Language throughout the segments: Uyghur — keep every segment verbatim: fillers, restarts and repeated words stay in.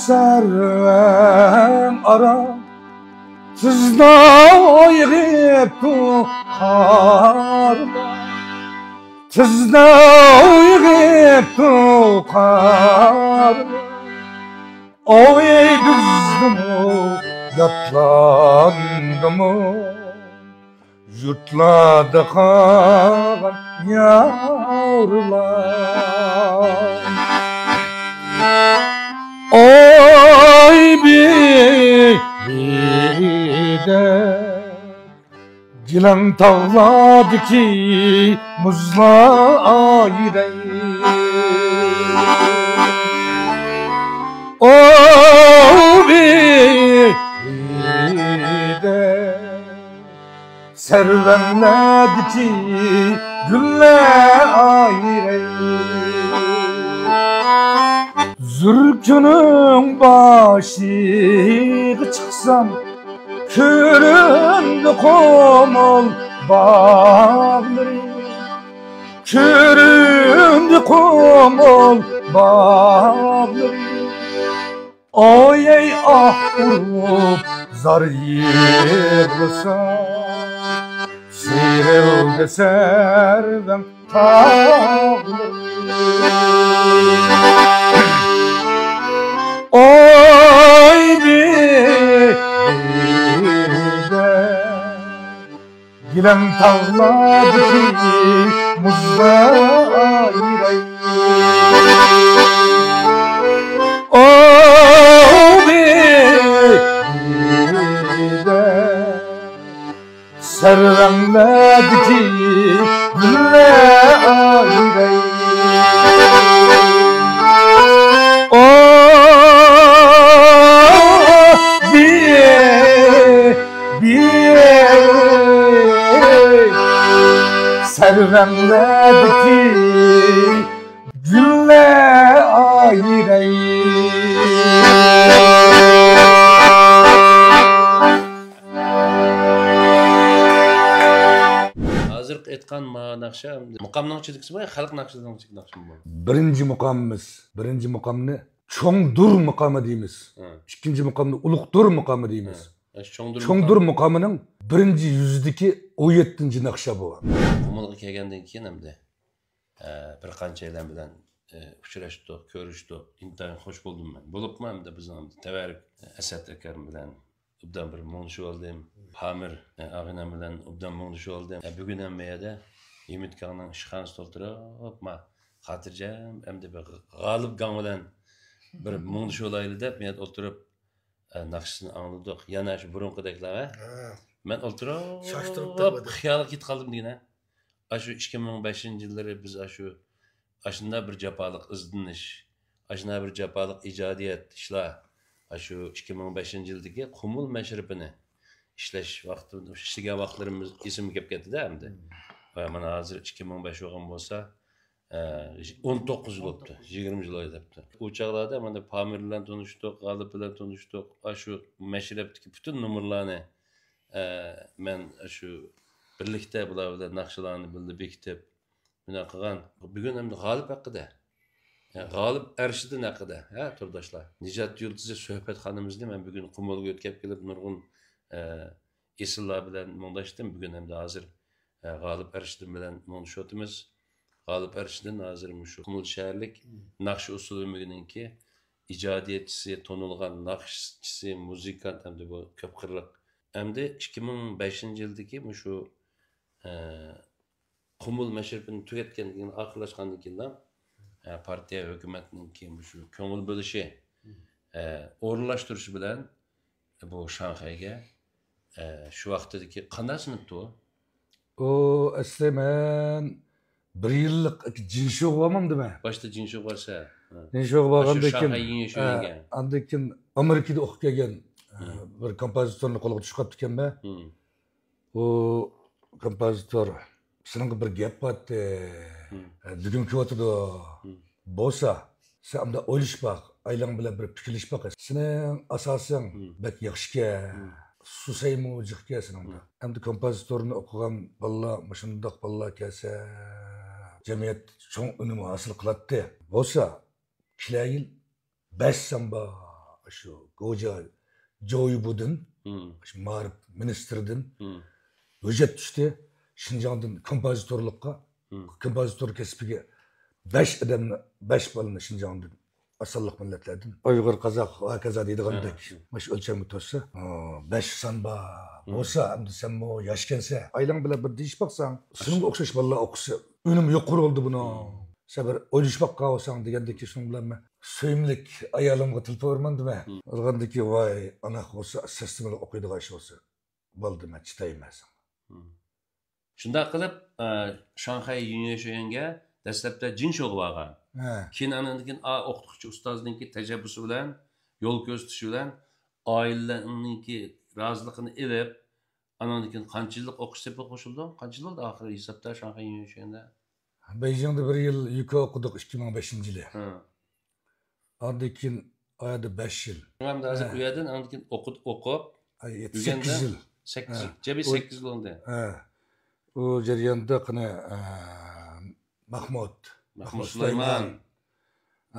سەرۋەڭ ئارا تىزدا ئويغىپتۇ قارلار، تىزدا ئويغىپتۇ قارلار. ئاۋۇ ئەي بىزدىمۇ ياتلاندىمۇ؟ يۇرتلاردا قالغان يارلار. ئاي بىدە گىلەن تاغلاردىكى مۇزلار ئايرەي. ئاي بىدە سەرۋەڭلەردىكى گۈللەر ئايرەي. زۈركۈنۈڭ باشىغا چىقسام، كۆرۈندى قۇمۇل باغلىرى، كۆرۈندى قۇمۇل باغلىرى. ئايەي ئاھ ئۇرۇپ زار يىغلىسا، سىيرىلدى سەرۋەڭ تاغلىرى. ئاي بىدە گىلەن تاغلاردىكى مۇزلار ئايرەي. ئاۋۇ بىدە سەرۋەڭلەردىكى گۈللەر ئايرەي. ئاۋۇ بىدە بىر سەرۋەڭلەردىكى گۈللەر ئايرەي. ھازىرقى ئېيتقان ما ناخشا مۇقامنىڭ ئىچىدىكىسىمۇ، خەلق ناخشىلىرىنىڭ ئىچىدىكى ناخشىمۇ بۇ؟ بىرىنچى مۇقامىمىز، بىرىنچى مۇقامنى چوڭدۇر مۇقامى دەيمىز. ھە. ئىككىنچى مۇقامنى ئۇلۇغدۇر مۇقامى دەيمىز. ھە. ئاشۇ چوڭدۇر چوڭدۇر مۇقام. مۇقامىنىڭ بىرىنچى يۈزىدىكى ئون يەتتىنچى ناخشا بۇ. قۇمۇلغا كەلگەندىن كېيىن ئەمدى، ئە، بىر قانچەيلەن بىلەن، ئە، ئۇچراشتۇق، كۆرۈشتۇق. ئىنتايىن خوش بولدۇم مەن. بولۇپمۇ ئەمدى بىزنىڭ ئەمدى تەۋەررۈك ئەسەت ئاكام بىلەن ئوبدان بىر مۇڭدىشىۋالدىم. پامىر، ئە، ئاغىنەم بىلەن ئوبدان مۇڭدىشىۋالدىم. ئە، بۈگۈن ھەم بۇ يەردە ھىمىت كاڭنىڭ ئىشخانىسىدا ئولتۇرۇپ، ما خاتىرجەم ئەمدى بىر غالىپ گاڭ بىلەن بىر مۇڭدىشىۋالايلى دەپ، مۇ يەردە ئولتۇرۇپ، ئە، ناخشىسىنى ئاڭلىدۇق. يەنە شۇ بۇرۇنقىدەكلا، ھە؟ ھە. مەن ئولتۇرۇپ شاشتۇرۇپ خىيالغا كېتىپ قالدىم دېگىنە. ئاشۇ ئىككى مىڭ بەشىنچى يىللىرى بىز ئاشۇ، ئاشۇنداق بىر جاپالىق ئىزدىنىش، ئاشۇنداق بىر جاپالىق ئىجادىيەت ئىشلار، ئاشۇ ئىككى مىڭ بەشىنچى يىلدىكى قۇمۇل مەشرىپىنى ئىشلەش ۋاقتى، ئىشلىگەن ۋاقىتلىرىمىز ئېسىمگە كېلىپ كەتتى-دە ئەمدى. ۋە مانا ھازىر ئىككى مىڭ بەش بولغان بولسا، ئە، ئون توققۇز بولۇپتۇ، يىگىرمە يىل ئۆتۈپتۇ. ئۇ چاغلاردا مانا پامىر بىلەن تونۇشتۇق، غالىپ بىلەن تونۇشتۇق. ئاشۇ مەشرەپتىكى پۈتۈن نومۇرلارنى، ئە، مەن شۇ بىرلىكتە بۇلار بىلەن ناخشىلارنى بىللە بېكىتىپ، بۇنداق قىلغان. بۈگۈن ئەمدى غالىپ ھەققىدە، ئە، غالىپ ئەرشىدىن ھەققىدە، ھە، تورداشلار. نىجات يۇلتۇزى سۆھبەتخانىمىزنى مەن بۈگۈن قۇمۇلغا يۆتكەپ كېلىپ، نۇرغۇن، ئە، ئېسىللار بىلەن مۇڭداشتىم. بۈگۈن ئەمدى ھازىر، ئە، غالىپ ئەرشىدىن بىلەن مۇڭدىشىۋاتىمىز. غالىپ ئەرشىدىن ھازىر مۇشۇ قۇمۇل شەھەرلىك ناخشا ئۇسسۇلى ئۆمىكىنىڭكى ئىجادىيەتچىسى، تونۇلغان ناخشىچىسى، مۇزىكانت، ئەمدى بۇ كۆپ قىرلىق. ئەمدى ئىككى مىڭ بەشىنچى يىلدىكى مۇشۇ، ئە، قۇمۇل مەشرىپىنى تۈگەتكەندىن كېيىن، ئاخىرلاشقاندىن كېيىنلا، ئە، پارتىيە ھۆكۈمەتنىڭكى مۇشۇ كۆڭۈل بۆلۈشى، ئە، ئورۇنلاشتۇرۇشى بىلەن بۇ شاڭخەيگە، ئە، شۇ ۋاقتىدىكى قانداق سىنىپتۇ؟ ئۇ ئەسلى مەن بىر يىللىق جىنشۇغا بارمامدىمەن؟ باشتا جىنشۇغا بارسا، ھە. جىنشۇغا بارغاندىن كېيىن، شاڭخەي يىڭشۇ ھە، دېگەن. ئاندىن كېيىن ئامېرىكىدا ئوقۇپ كەلگەن، ھە، بىر كومپوزىتورنى قولىغا چۈشۈپ قاپتىكەنمەن. ھە. ئۇ كومپوزىتور، سېنىڭغا بىر گەپ بارتى، ھە، ھە، دېگۈم كېلىۋاتىدۇ. ھە. بولسا، سەن ئانداق ئويلىشىپ باق، ئايلاڭ بىلەن بىر پىكىرلىشىپ باق. سېنىڭ ئاساسىڭ ھە. بەك ياخشىكەن، ھە. سۇسەيمۇ جىقكەن سېنىڭدە. ھە. ئەمدى كومپوزىتورنى ئوقۇغان بالىلار، مۇشۇنداق بالىلار كەلسە، جەمئىيەت چوڭ ئۈنۈم ھاسىل قىلاتتى. بولسا، كېلەر يىل بەش سامبا شۇ گوجيا جويبۇدىن، شۇ مائارىپ مىنىستىرىدىن ھۆججەت چۈشتى. شىنجاڭدىن كومپوزىتورلۇققا، كومپوزىتور كەسپىگە بەش ئادەمنى، بەش بالىنى شىنجاڭدىن، ئاز سانلىق مىللەتلەردىن، ئۇيغۇر، قازاق، ھاكازا دەيدىغاندەك مۇشۇ ئۆلچەمگە توشسا، بەش سان بار بولسا، ئەمدى سەنمۇ ياشكەنسە، ئائىلەڭ بىلەن بىر دېيىشىپ باقساڭ، سېنىڭغا ئوخشاش بالىلار ئوقۇسا، ئۈنۈم يۇقىرى بولىدۇ بۇنىڭ. سەن بىر ئويلىشىپ باققان بولساڭ دېگەندىكى شۇنىڭ بىلەن مەن سۆيۈملۈك ئايالىمغا تېلېفون ئۇرماندىمەن. ئۇرغاندىكى، ۋاي، ئاناق بولسا سىستېمىلىق ئوقۇيدىغان ئىش بولسا، بولدى، مەن چىدايمەن ساڭا. شۇنداق قىلىپ، ئە، شاڭخەي يۈنيۈشۈەنگە دەسلەپتە جىنشوغا بارغان. كېيىن ئانىڭدىن كېيىن ئا-، ئوقۇتقۇچى ئۇستازنىڭكى تەشەببۇسى بىلەن، يول كۆرسىتىشى بىلەن ئائىلىلەرنىڭكى رازىلىقىنى ئېلىپ، ئانىڭدىن كېيىن قانچە يىللىق ئوقۇش سېپىگە قوشۇلدۇڭ؟ قانچە يىل بولدى ئاخىرى ھېسابتا شاڭخەي يۈنيۈشۈەندە؟ بېيجىڭدا بىر يىل يۈكى ئوقۇدۇق، ئىككى مىڭ بەشىنچى يىلى. ئاندىن كېيىن ئۇ يەردە بەش يىل. ئەمدى ھازىر ئۇ يەردىن ئاندىن كېيىن ئوقۇد-، ئوقۇپ، ئۆگەندىڭ؟ سەككىز يىل. سەككىز يىل. جەمئىي سەككىز يىل بولدى. ئۇ جەرياندا قېنى، ئە، مەھمۇد، مەھمۇد سۇلايمان،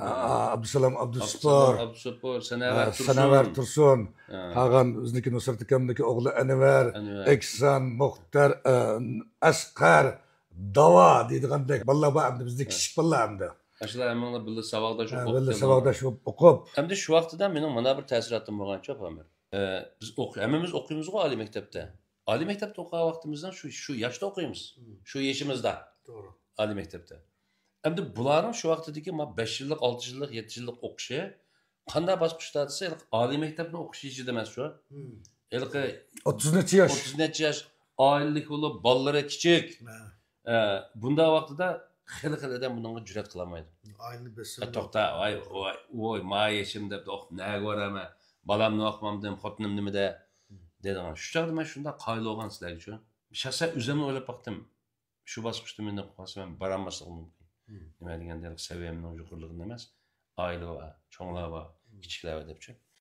ئابدۇسالام ئابدۇسۇپۇر، ئابدۇسۇپۇر، سەنەۋەر تۇرسۇن. سەنەۋەر تۇرسۇن. قالغان بىزنىڭكى نۇسرەت ئاكامنىڭكى ئوغلى ئەنۋەر، ئېھسان، مۇختەر، ئە، ئەسقەر، داۋا دەيدىغاندەك بالىلار بار ئەمدى، بىزدە كىچىك بالىلار ئەمدى. ئاشۇلار ھەممىڭلار بىللە ساۋاقداش بولۇپ بىللە ساۋاقداش بولۇپ ئوقۇپ. ئەمدى شۇ ۋاقتىدا مېنىڭ مانا بىر تەسىراتىم بولغانچۇ، ئامىر. ئە، بىز ئوق-، ھەممىمىز ئوقۇيمىزغۇ ئالىي مەكتەپتە. ئالىي مەكتەپتە ئوقۇغان ۋاقتىمىزدا شۇ، شۇ ياشتا ئوقۇيمىز. شۇ يېشىمىزدا. توغرا. ئالىي مەكتەپتە. ئەمدى بۇلارنىڭ شۇ ۋاقتىدىكى ما بەش يىللىق، ئالتە يىللىق، يەتتە يىللىق ئوقۇشى قانداق باسقۇچتا دېسە، ھېلىقى ئالىي مەكتەپنى ئوقۇش يېشىدا ئەمەس شۇ. ھېلىقى ئوتتۇز نەچچە ياش. ئوتتۇز نەچچە ياش، ئائىلىلىك بولۇپ، بالىلىرى كىچىك. ئە، بۇنداق ۋاقتىدا خېلى خېلى ئادەم بۇنىڭغا جۈرئەت قىلالمايدۇ. ئائىلىنى بېسىم. ئە، توختا، ۋاي، ۋاي، ۋاي، ما يېشىم دەپ، ئوھ، نەگە بارىمەن؟ بالامنى ئوقۇمامدىم، خوتۇنۇم نېمىدە؟ دەيدىغان. شۇ چاغدا مەن شۇنداق قايىل بولغان سىلەرگىچۇ. شەخسەن ئۆزۈممۇ ئويلاپ باقتىم. شۇ باسقۇچتا مېنى قويسا مەن بارالماسلىقىم مۇمكىن. نېمە دېگەندە، سەۋىيەمنىڭ يۇقىرىلىقىدىن ئەمەس، ئائىلە بار، چوڭلار بار، كىچىكلەر بار دەپچۇ.